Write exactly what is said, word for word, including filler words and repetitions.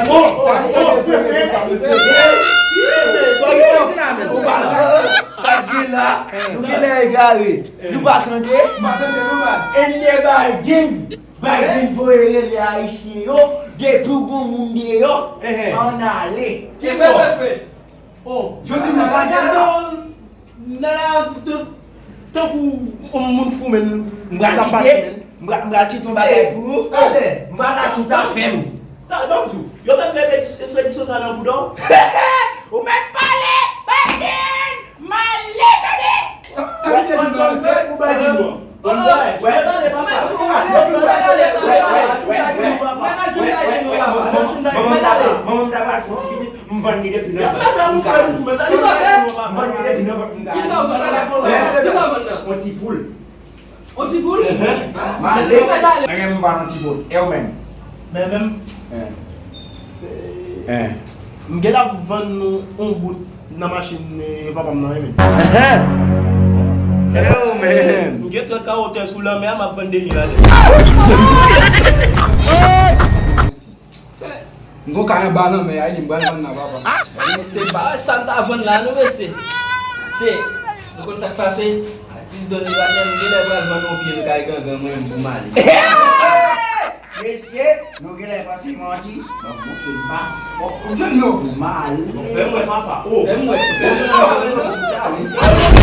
Bon, sa, sa, sa, sa, sa, sa, sa, sa, sa, Nou genlè egare. Nou pa tande? Nou pa tande non, baz. Enlè Biden. Biden voye rele Ayisyen yo. Depi w gon moun deyò, ann ale. Ki fè, fè, fè? Oh. Jodi m nan lage la. Nan la, tankou yon moun fou, men. M pral kite, m pral, m pral kite yon bagay pou ou. M pral la tout afè m. Yo fè fè ekspedisyon sa nan bouda w. Ou mèt pale, Biden! Male, tande! Sa, sa misye di nou an, se pou bay di nou an. Manman m ta pral fè yon ti pitit, m vann li depi nan vant. M vann li depi nan vant, m vann li. Yon ti poul. Yon ti poul? Male. Mwen gen m vann yon ti poul. E ou menm? Men menm. Eh. M gen la vann nou yon bout nan machin, eh, papa m nan, wi, men. Yo, man. M gen trant kawo tè sou lanmè a, m ap vann de mil ale. M gon kay anba lanmè a, wi, m pral vann la, papa. Men se pa sa m ta vann la, non, mesye. Se, nou konn sa k pase? Atis Don Ivanèl, m genlè pral vann yon pye l kay gangan, mwen menm, pou m ale. Mesye, nou genlè pati manti. Mwen montre m paspò. Di nou. Mal. Fè m wè papa. Oh. Fè m wè. Fè m wè.